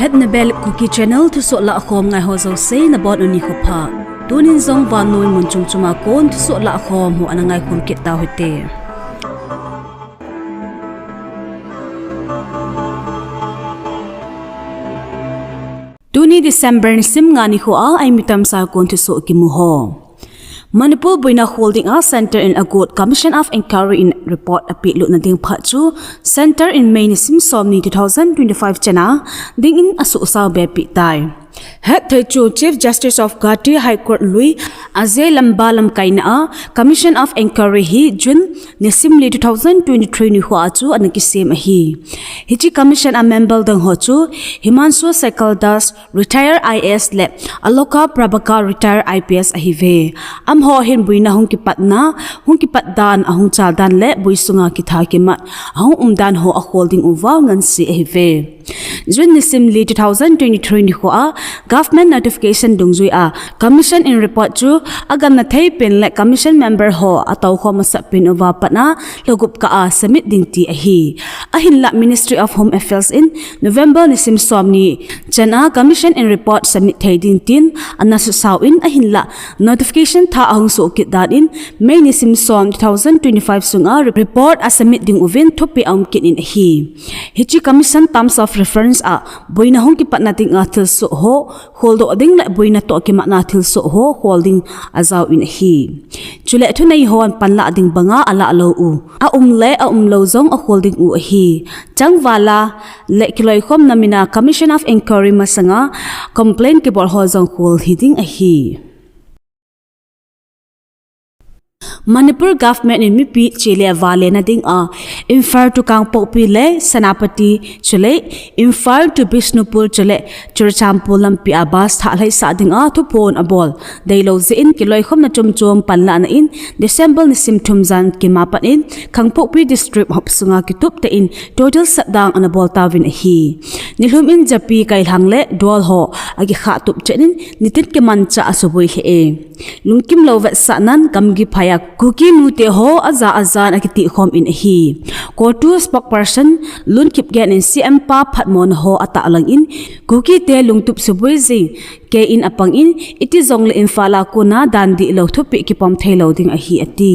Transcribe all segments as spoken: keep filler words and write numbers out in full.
At na bel Kuki Channel thusoh lahkhom ngai ho jouse nabonun nikho pha. Tunin jong vannoi mun chom chom a kon thusoh lahkhom ho ana ngaikhom kit tau hite. Tuni December nisim nga nikho a eimi tamtah kon thusoh kimu ho. Manipur boina khol dinga Centre in agot Commission of Inquiry in report apeh lutna ding phat chu Centre in May nisim somni two thousand twenty-five chan a dingin asuhsao be peh tai. Hetthei chu Chief Justice of Guwahati High Court lui Ajay Lamba lamkaina a Commission of Inquiry hi June nisim li two thousand twenty-three nikho a chu ana kisem ahi. Hiche commission a member dang ho chu Himanshu Shekhar Das, retired I A S le Aloka Prabhakar, retired I P S ahiuve. Amaho hin boina hung kipatna, hung kipat dan, ahung chal dan le boi sunga kitha kimat ahung um dan ho akhol ding uva ngansi ahiuve. June nisim li two thousand twenty-three nikho a government notification dungjui a commission in report chu agamna thei pen le commission member ho atoukhom masat pen uva pat a lhagup kah a submit ding ti ahi. Ahinlah Ministry of Home Affairs in November nisim somni chan a commission in report submit thei ding tin ana susao in, ahinlah notification tha ahung soh kit dan in May nisim som two thousand twenty-five sunga re-, report asubmit ding uvin thupeh aum kit in ahi. Hiche commission terms of reference a boina hung kipatna dinga thilsoh ho kholdoh ding le boina toh kimatna thilsoh ho khol ding ajao in ahi. Chule thunei hon panlah ding banga alah lou u, aum le aum lou jong akhol ding u ahi. Changval a le kiloikhomna mina Commission of Inquiry masanga complaint kibol ho jong khol hiding ahi. Manipur government in mipi chele vale na dinga Imphal to Kangpokpi le Senapati chule Imphal to Bishnupur chule Churachandpur lampi a bus thah lhaisah dinga thuphon abol deilou jeh in kiloikhomna chomchom panlahna in December nisim thum jan kimapan in Kangpokpi district hop sunga kitup tah in total shutdown ana bol tauvin ahi. Nilhum in japi, kailhang le dol ho akikhah tup chet in nitin kimanchah asuboi lheh e. Lungkimlou vetsahnan gamgi phai a Kuki nute ho aja ajan akitihkhom in ahi. CoTU spokesperson Lun Kipgen in C M pa phatmona ho atahlang in Kuki te lungtup suboi jing kei in apang in iti jongle Imphal a kona dan dihlou thupeh kipom theilou ding ahi ati.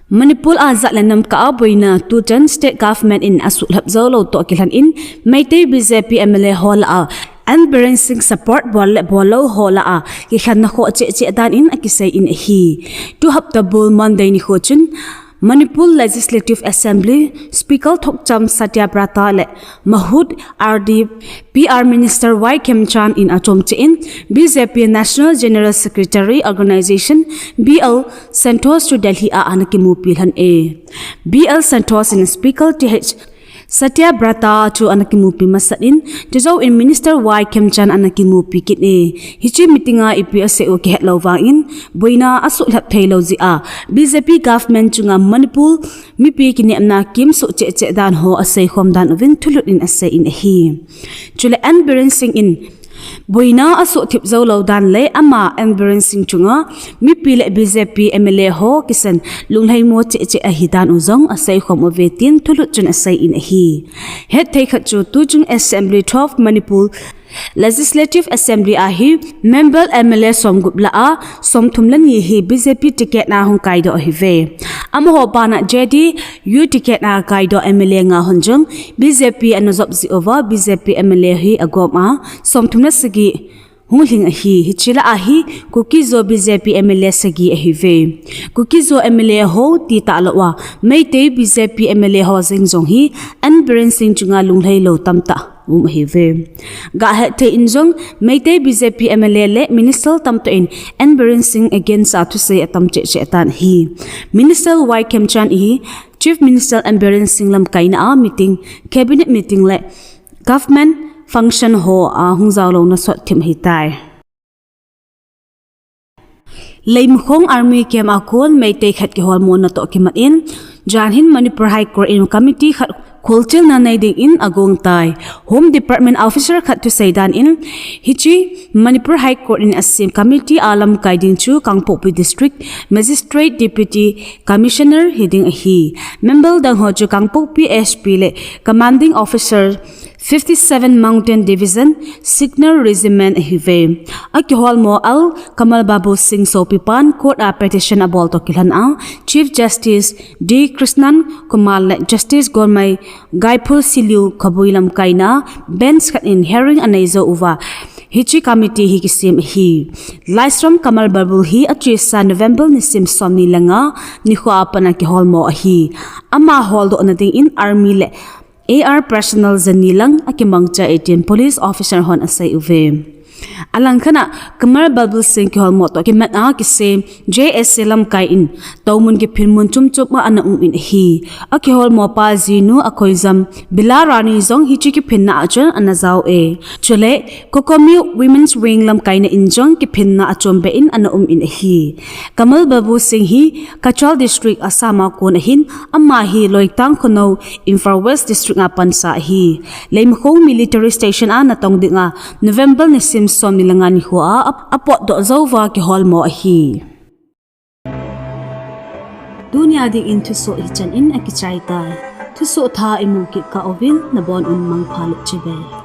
Manipur a jat le nam kah a boina tuchan state government in asuhlhap joulou toh kilhon in Meitei B J P M L A ho lah a N Biren Singh support bol le bollou ho lah a kilhanna khoh cheh cheh dan in akisei in ahi. Tu hapta bul Monday nikho chun Manipur Legislative Assembly Speaker Thokcham Satyabrata le Mahut R D P R Minister Y Khemchand in achom cheh in B J P National General Secretary Organization B L Santosh chu Delhi a ana kimupi lhon e. B L Santosh in Speaker Th Satyabrata chu ana kimupi masat in, chujou in Minister Y Khemchand ana kimupi kit e. Hiche meeting a ipi asei u kihetlou vang in boina asuhlhap theilou jeh a B J P government chunga Manipur mipi kinepna kimsoh cheh cheh dan ho aseikhom dan uvin thulut in asei in ahi. Chule N Biren Singh in boina asuhthip joulou dan le ama N Biren Singh chunga mipi le B J P M L A ho kisan lunglhaimo cheh cheh ahi dan u jong aseikhom uve tin thulut chun asei in ahi. Hetthei khat chu tuchung Assembly twelve Manipur Legislative Assembly a hi member M L A somgup lah a somthum le ni hi B J P ticket a hung kaidoh ahiuve. Amaho bana J D U ticket a kaidoh M L A nga hon jong B J P ana jop jeh uva B J P M L A hi agom a somthum le sagi hung lhing ahi. Hiche lah a hi Kuki-Zo B J P M L A sagi ahiuve. Kuki-Zo M L A ho ti talou a Meitei B J P M L A ho jeng jong hi N Biren Singh chunga lunglhailou tamtah um ahiuve. Gahet thei in jong Meitei B J P M L A le minister tamtah in N Biren Singh against a thusei atam cheh cheh tan ahi. Minister Y Khemchand hi Chief Minister N Biren Singh lamkaina a meeting, cabinet meeting le government function ho a hung jaolouna sot thim ahitai. Leimakhong Army Camp a kon Meitei khat kiholmona toh kimat in, jan hin Manipur High Court in committee khat Kholchilna nei dingin agong tai. Home Department officer khat thusei dan in, hiche Manipur High Court in asem committee a lamkai ding chu Kangpokpi District Magistrate Deputy Commissioner hiding ahi. Member dang ho chu Kangpokpi S P le Commanding Officer fifty-seven Mountain Division Signal Regiment ahiuve. Akiholmo Al Kamal Babu Singh sopipan court a petition abol toh kilhon a Chief Justice D Krishnan Kumar le Justice Gonmei Gaiphul Siliu Khabui lamkaina bench khat in hearing anei jou uva, hiche committee hi kisem ahi. Laishram Kamal Babu hi achesa November nisim somni le nga nikho a pat a kiholmo ahi. Ama holdohna dingin army le A R personnel jani lang akimangcha e tin police officer hon asei uve. Alangkhat a Kamal Babu Singh kiholmo toh kimat a kisem J S A lamkai in toumun kiphinmun chomchom a ana um in ahi. Akiholmo pa jinu akhoijam Bila Rani jong hiche kiphinna a chun ana jao e. Chule Kokomi Women's Wing lamkaina in jong kiphinna achombeh in ana um in ahi. Kamal Babu Singh hi Cachar District Assam a kon ahin, ama hi Loitang Khonou, Imphal West District a pansa ahi. Leimakhong Military Station a natong dinga November nisim somni le nga nikho a ap-, apotdoh jouva kiholmo ahi. Tunia dingin thusoh hichan in akichai tai. Thusoh thah imu kit kah uvin nabon un mangpha le chibai.